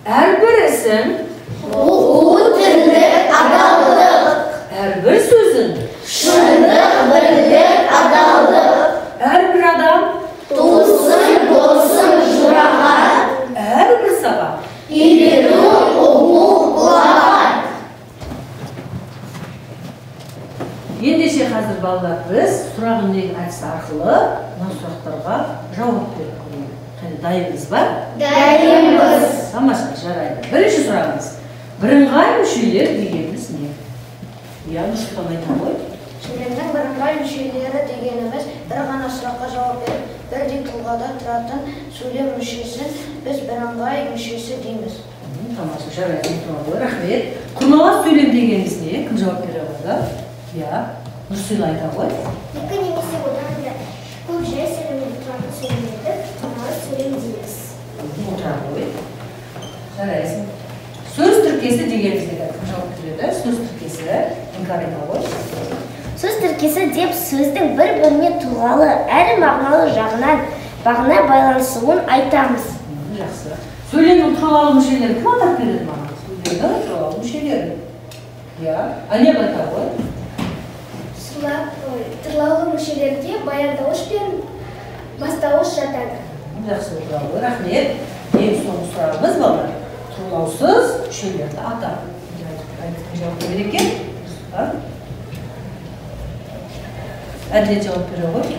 Әрбір ісің оқу, тірлік, адалдық. Әрбір сөзің шындық, бірлік, адалдық. Әрбір адам туысың, досың, жұрағат. Әрбір сабақ үйрену, оқу, ұлағат. Ендеше қазір балалар біз сұрақ үндеген әдісі арқылы мына сұрақтарға жауап беріп көрейік. Қане, дайынбыз ба? Дайынбыз. Тамаша, жарайды. Бірінші сұрағымыз. Бірыңғай мүшелер дегеніміз не? Иә, Нұрсұлтан айта ғой. Сөйлемнің бірыңғай мүшелері дегеніміз бір ғана сұраққа жауап беріп, бірдей тұлғада тұратын сөйлем мүшесін біз бірыңғай мүшесі дейміз. Тамаша, жарайды, отыра ғой, рахмет. Құрмалас сөйлем дегеніміз не? Кім жауап бере алады? Иә, Нұрсила айта ғой. Екі немесе одан да көп жай сөйлемнен тұратын сөйлемдерді құрмалас сөйлем дейміз. Отыра ғой. Жарайсың. Сөз тіркесі дегеніміз не? Кім жауап береді? Сөз тіркесі. Іңкәр айта ғой. Сөз тіркесі деп сөздің бір-біріне тұлғалы әрі мағыналы жағынан бағына байланысуын айтамыз. Жақсы. Сөйлемнің тұрлаулы мүшелерін кім атап береді маған? Сөйлемнің тұрлаулы мүшелерін. Иә, Әлия айта ғой. Тұрлаулы мүшелерге баяндауыш пен бастауыш жатады. Жақсы, отыра ғой, рахмет. Ең соңғы сұрағымыз балалар. Тұрлаусыз мүшелерді ата. Кім жауап береді екен? Әділет жауап бере ғой.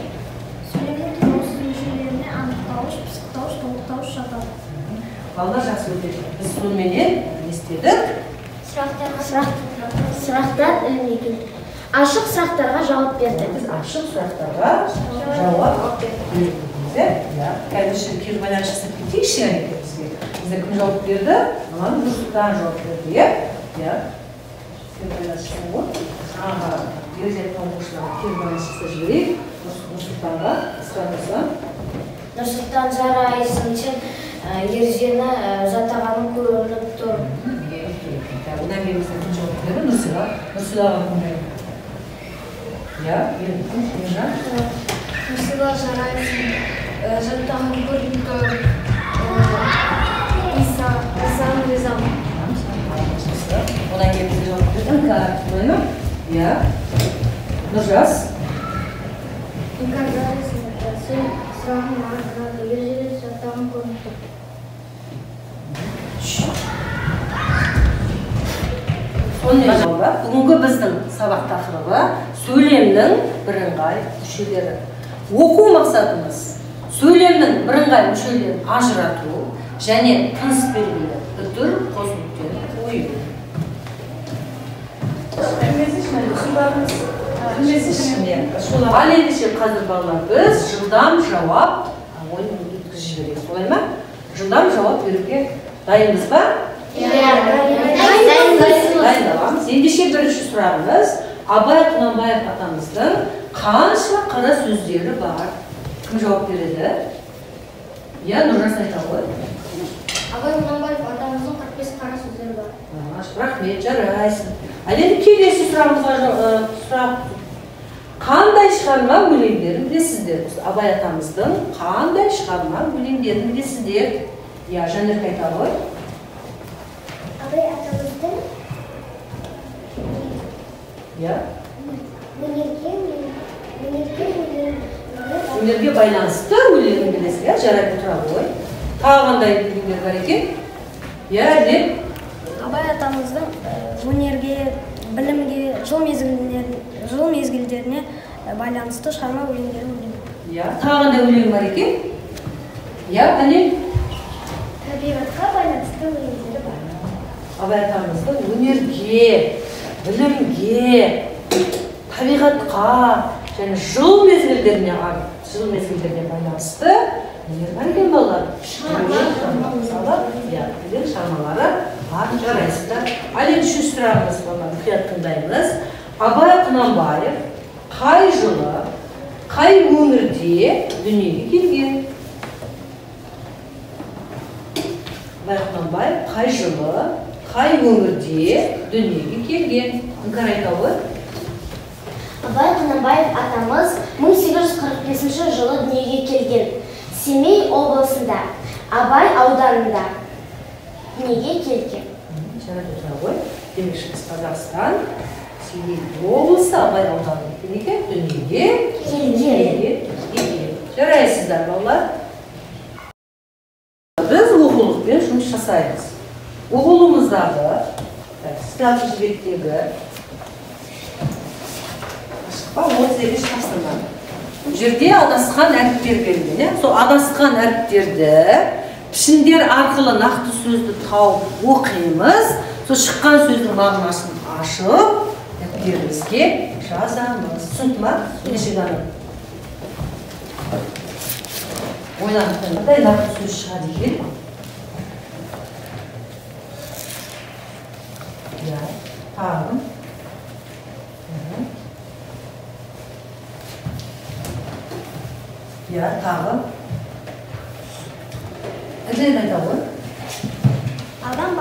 Сөйлемнің тұрлаусыз мүшелеріне анықтауыш, пысықтауыш, толықтауыш жатады. Балалар жақсы өтеді. Біз соныменен не істедік? Сұрақтар ілмеген. Ашық сұрақтарға жауап бердік. Біз ашық сұрақтарға жауап бердік. Иә. Қазір кері байланыс жасап кетейікші әнекей бізге. Бізде кім жауап берді? Маған Нұрсұлтан жауап берді, иә? Иә. Кері байланыс жасап ғой. Жаңағы ережелік оқушыларға кері байланыс жасап жіберейік. Нұрсұлтанға, Ысқақ Нұрсұлтан. Нұрсұлтан, жарайсың, сен ережені жаттағаның көрініп тұр. Одан кейін бізде кім жауап берді? Нұрсила. Нұрсилаға кім берді? Иә, Ержан. Нұрсила, жарайсың, жаттаған көрініп тұр. Исаны ризамын. Одан кейін бізге жауап берді Іңкәр, солай ма? Иә. Нұржас. Іңкәр, жарайсың, сен сұрағың маған ұнады, ережелер жаттаған көрініп тұр. Сонымен балалар, бүгінгі біздің сабақ тақырыбы сөйлемнің бірыңғай мүшелері. Оқу мақсатымыз сөйлемнің бірыңғай мүшелерін ажырату және тыныс белгілі үтір қос нүктені қою. Ал ендеше қазір балалар біз жылдам жауап ойын өткізіп жіберейік, солай ма? Жылдам жауап беруге дайынбыз ба? Дайындаламыз. Ендеше бірінші сұрағымыз, Абай Құнанбаев атамыздың қанша қара сөздері бар? Кім жауап береді? Иә, Нұржас айта ғой. Абай Құнанбаев атамыздың 45 қара сөздері бар. Рахмет, жарайсың. Ал енді келесі сұрағымызға сұрақ. Қандай шығарма өлеңдерін білесіздер? Абай атамыздың қандай шығарма өлеңдерін білесіздер? Иә, Жанерке айта ғой. Абай атамыздың иә өнерге өнерге байланысты өлеңін білесіз, иә, жарайды, отыра ғой. Тағы қандай өлеңдер бар екен? Иә, Әділет. Абай атамыздың өнерге, білімге, жыл мезгілдеріне байланысты шығарма өлеңдері өлең. Иә, тағы қандай өлең бар екен? Иә, Әнел. Табиғатқа байланысты өлеңдері бар. Абай атамыздың өнерге, білімге, табиғатқа және жыл мезгілдеріне байланысты нелер бар екен балалар? Мысалы, иә, өлең шығармалары бар, жарайсыздар. Ал енді үшінші сұрағымыз балалар, мұқият тыңдаймыз. Абай Құнанбаев қай жылы, қай өңірде дүниеге келген? Абай Құнанбаев қай жылы, қай өңірде дүниеге келген? Іңкәр айта ғой. Абай Құнанбаев атамыз 1845 жылы дүниеге келген. Семей облысында, Абай ауданында. дүниеге келген. Жарайды, ғой. Демек, Шығыс Қазақстан, Семей облысы, Абай ауданы екен, дүниеге келген. Жарайсыздар, балалар. Біз оқулықпен жұмыс жасаймыз. Оқулығымыздағы 46 беттегі 32 тапсырма. Бұл жерде адасқан әріптер берілген. Сол адасқан әріптерді пішіндер арқылы нақты сөзді тауып оқимыз. Сол шыққан сөздің мағынасын ашып, дәптерімізге жазамыз. Түсінді ма? Ендеше ғана ойланып, қандай нақты сөз шығады екен? Иә, тағы. Иә, тағы. Әлжан айта ғой. Адам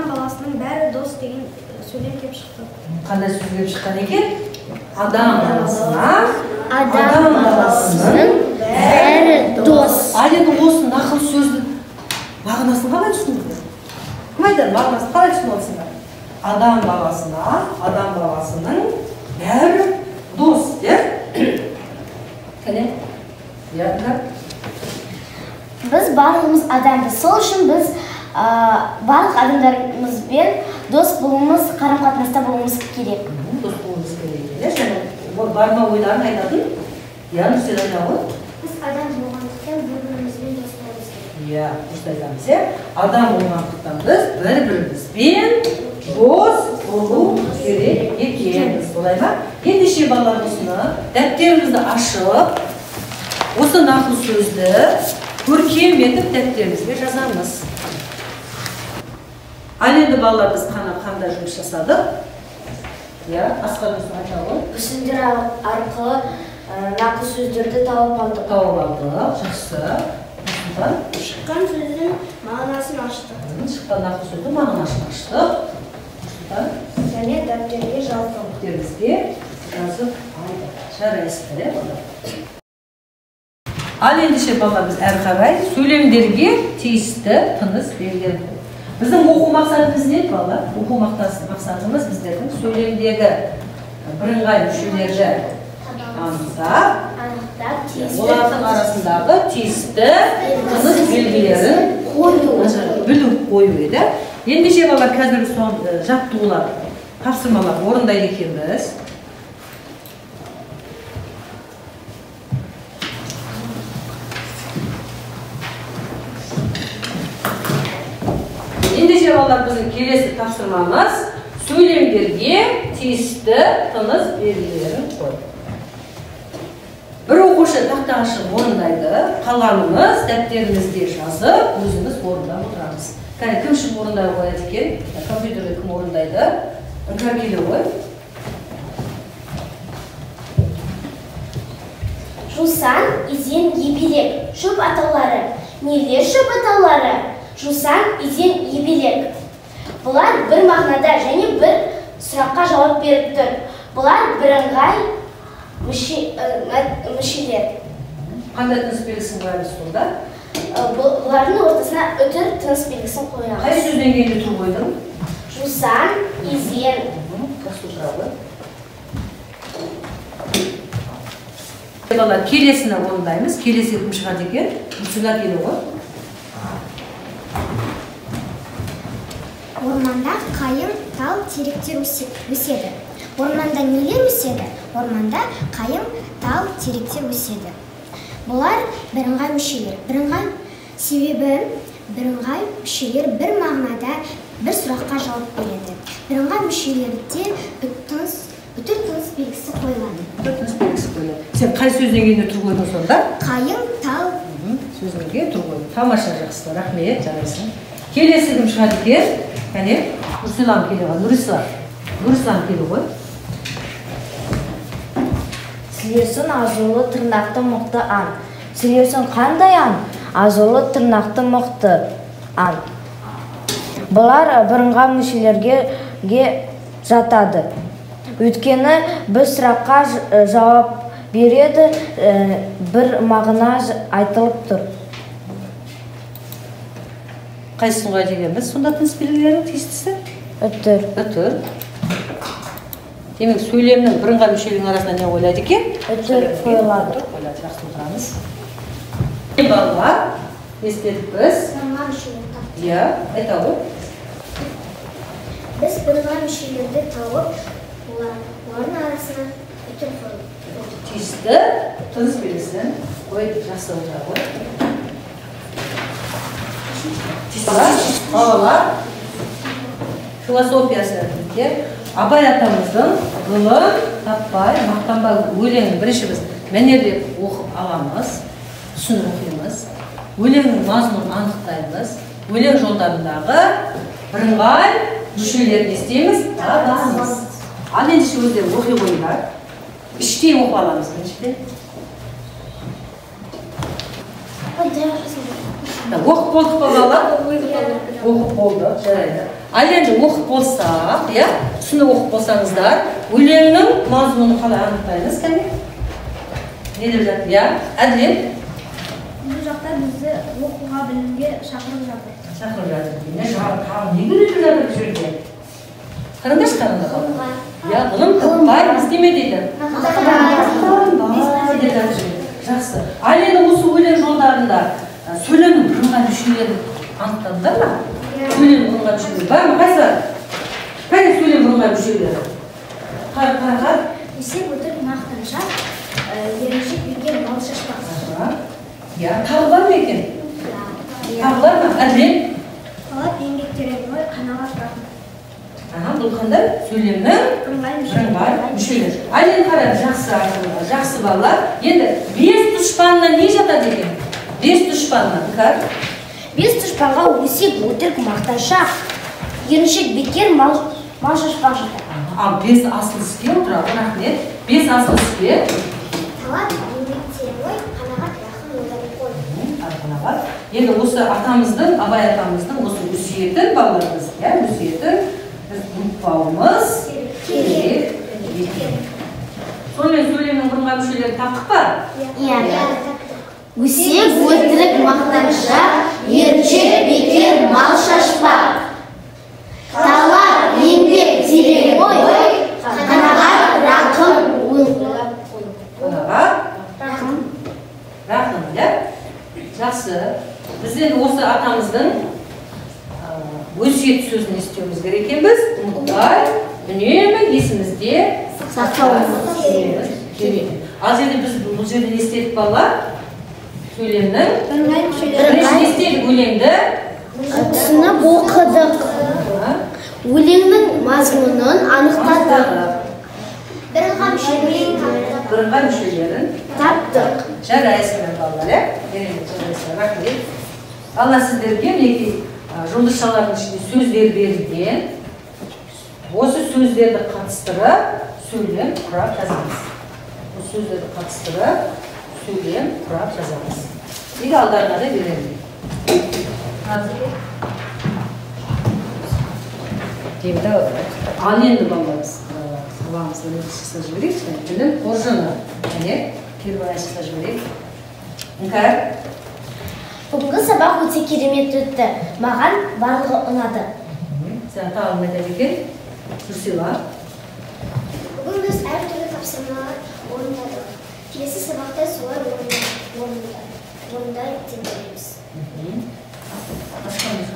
баласының бәрі дос деген сөйлем кеп шықты. Қандай сөз кеп шыққан екен? Адам баласының бәрі дос. Ал енді осы нақыл сөздің мағынасын қалай түсіндіңдер? Кім айтады, мағынасын қалай түсініп отырсыңдар? Адам баласының бәрі дос, иә? Кәне? Иә, біз барлығымыз адамбыз. Сол үшін біз барлық адамдарымызбен дос болуымыз, қарым-қатынаста болуымыз керек. Дос болуымыз керек. Және бар ма ойларын айтатын? Иә, Нұрсел айта ғой. Біз адам болғандықтан бір-бірімізбен дос болуымыз керек. Иә, дұрыс айтамыз, иә. Адам болғандықтан біз бір-бірімізбен дос болу керек екенбіз. Солай ма? Ендеше балалар, осыны дәптерімізді ашып, осы нақыл сөзді көркем етіп дәптерімізге жазамыз. Ал енді балалар, біз қандай жұмыс жасадық? Иә, Асқар айта ғой. Пішіндер арқылы нақыл сөздерді тауып алдық. Тауып алдық, жақсы. Шыққан сөздің мағынасын аштық. Шыққан нақыл сөздің мағынасын аштық. Және дәптерге жаздық. Дәптерімізге жазып алдық. Жарайсыздар, иә, балалар. Ал ендеше балалар, біз әрі қарай сөйлемдерге тиісті тыныс белгілерін. Біздің оқу мақсатымыз не, балалар? Оқу мақсатымыз біздердің сөйлемдегі бірыңғай мүшелерді анықтап, олардың арасындағы тиісті тыныс белгілерін білу қою еді. Ендеше балалар, қазір біз жаттығулар, тапсырмалар орындайды екенбіз. Ендеше балалар, біздің келесі тапсырмамыз сөйлемдерге тиісті тыныс белгілерін қою. Бір оқушы тақтаға шығып орындайды, қалғанымыз дәптерімізге жазып, өзіміз орындап отырамыз. Кәне, кім шығып орындай қояды екен? Компьютерде кім орындайды? Іңкәр келе ғой. Жусан, изен, ебелек, шөп атаулары. Нелер шөп атаулары? Жусан, изен, ебелек. Бұлар бір мағынада және бір сұраққа жауап беріп тұр. Бұлар бірыңғай мүшелер. Қандай тыныс белгісін қоямыз сонда? Бұлардың ортасына үтір тыныс белгісін қоямыз. Қай сөзден кейін үтір қойдың? Жусан, изен. Жақсы отыра ғой. Балалар, келесіні орындаймыз. Келесі кім шығады екен? Нұрсила келе ғой. Орманда қайың, тал, теректер өседі. Орманда нелер өседі? Орманда қайың, тал, теректер өседі. Бұлар бірыңғай мүшелер. Бірыңғай себебі бірыңғай мүшелер бір мағынада бір сұраққа жауап береді. Бірыңғай мүшелерде үтір тыныс белгісі қойылады. Үтір тыныс белгісі қойылады. Сен қай сөзден кейін үтір қойдың сонда? Қайың, тал. Сөзінен кейін үтір қойдың. Тамаша, жақсы. Рахмет, жарайсың. Келесі кім шығады екен? Кәне, Нұрсилам келе ғой. Нұрислам. Нұрислам келе ғой. Сілеусін азулы тырнақты мықты аң. Сілеусін қандай аң? Азулы тырнақты мықты аң. Бұлар бірыңғай мүшелерге жатады. Өйткені бір сұраққа жауап береді, бір мағына айтылып тұр. Қайсысын қояды екенбіз? Сонда тыныс белгілерінің тиістісі? Үтір. Үтір. Демек, сөйлемнің бірыңғай мүшелігінің арасына не қойылады екен? Үтір қойылады. Үтір қойылады. Жақсы, отырамыз. Балалар, не істедік біз? Бірыңғай мүшелерді таптық. Иә, айта ғой. Біз бірыңғай мүшелерді тауып, олардың арасына үтір қойдық. Тиісті тыныс белгісін қойдық. Жақсы, отыра ғой. Балалар, философиясы Абай атамыздың ғылым таппай мақтанба өлеңін бірінші біз мәнерлеп оқып аламыз, түсініп оқимыз, өлеңнің мазмұнын анықтаймыз, өлең жолдарындағы бірыңғай мүшелерін не істейміз? Табамыз. Ал ендеше өздері оқи қойыңдар. Іштей оқып аламыз біріншіден. Оқып болдық па балалар? Оқып болдық, жарайды. Ал енді оқып болсақ, иә, түсініп оқып болсаңыздар, өлеңнің мазмұнын қалай анықтаймыз кәне? Не деп жатыр? Иә, Әділет? Бұл жақта бізді оқуға, білімге шақырып жатыр. Шақырып жатыр. Не тағы не үйретіп жатыр бұл жерде? Қараңдаршы, қараңдар балалар. Иә, ғылым таппай не істеме дейді? Мақтанба деп жатыр. Жақсы. Ал енді осы өлең жолдарында сөйлемнің бірыңғай мүшелерін анықтадыңдар ма? Сөйлем бірыңғай мүшелері бар ма? Қайсылар? Қайда сөйлем бірыңғай мүшелері? Қара. Өсек өтірік мақтаншақ, еріншек бекер мал шашпақ. Иә, тағы бар ма екен? Тағы бар ма? Әділет? Талап еңбек терең ой, қанағат рахым. Аха, бұл қандай? Сөйлемнің Бірыңғай бірыңғай мүшелері. Ал енді қараңыз, жақсы, жақсы балалар. Енді бес дұшпанына не жатады екен? Бес дұшпанына, Іңкәр? Бес дұшпанға өсек өтірік мақтаншақ, еріншек бекер мал шашпақ жатады. Ал бес асыл іске отырады, рахмет. Бес асыл іске. Талап еңбек терең ой, қанағат рахым ойлап қой. Қанағат. Енді осы атамыздың, Абай атамыздың осы өсиетін балаларымыз, иә, өсиетін біз ұмытпауымыз керек екен. Сонымен сөйлемнің бірыңғай мүшелерін таптық па? Иә. Өсек өтірік мақтаншақ, еріншек бекер мал шашпақ. Талап еңбек терең ой, қанағат рақым ойлап қой. Қанағат рақым, иә? Жақсы. Біз енді осы атамыздың өсиет сөзін естуіміз керек екенбіз. Ұмытпай, үнемі есімізде сақтауымыз керек. Ал енді біз бұл жерде не істедік балалар? Сөйлемнің Бірыңғай мүшелері. бірінші не істедік? Өлеңді түсініп оқыдық. Өлеңнің мазмұнын анықтадық. Бірыңғай мүшелерін таптық. Бірыңғай мүшелерін таптық. Жарайсыңдар балалар, иә? Керемет, жарайсыңдар, рахмет. Балалар, сіздерге мінекей жұлдызшалардың ішінде сөздер берілген. Осы сөздерді қатыстырып сөйлем құрап жазамыз. Осы сөздерді қатыстырып сөйлем құрап жазамыз. Неге алдарына да беремін. Енді ал енді балалар, сабағымызды жасап жіберейікші. Білім қоржыны. Әне, келіп алайық, жасап жіберейік. Іңкәр. Бүгінгі сабақ өте керемет өтті. Маған барлығы ұнады. Сен тағы не айтады екен? Нұрсила. Бүгін біз әртүрлі тапсырмалар орындадық. Келесі сабақта солар орындайды деп ойлаймыз.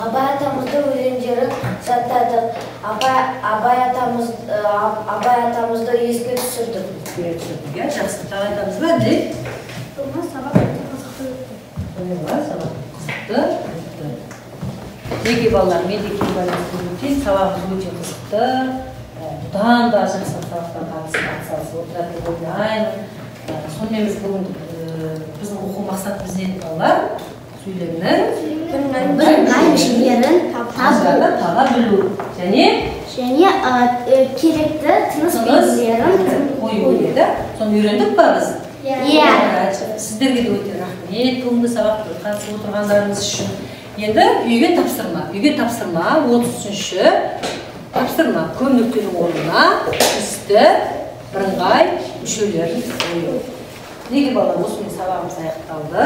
Абай атамыздың өлеңдерін жаттадық. Абай атамызды еске түсірдік. Еске түсірдік, иә? Жақсы. Тағы айтамыз ба, Әділет? Бүгінгі сабақ өте қызықты өтті. Бүгінгі сабақ қызықты өтті. Неге балалар, мен де келіп өтейін. Сабағымыз өте қызықты. Бұдан да жақсы сабақтар қатысып отырады деп ойлаймын. Сонымен біз бүгін біздің оқу мақсатымыз не еді балалар? Сөйлемнің бірыңғай мүшелерін таба білу және керекті тыныс белгілерін қою еді. Соны үйрендік па біз? Иә. Сіздерге де өте рахмет бүгінгі сабаққа қатысып отырғандарыңыз үшін. Енді үйге тапсырма. Үйге тапсырма 33-ші тапсырма. Көп нүктенің орнына тиісті бірыңғай мүшелерін қою. Неге балалар, осымен сабағымыз аяқталды.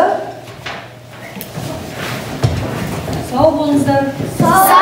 Сау болыңыздар. Сау.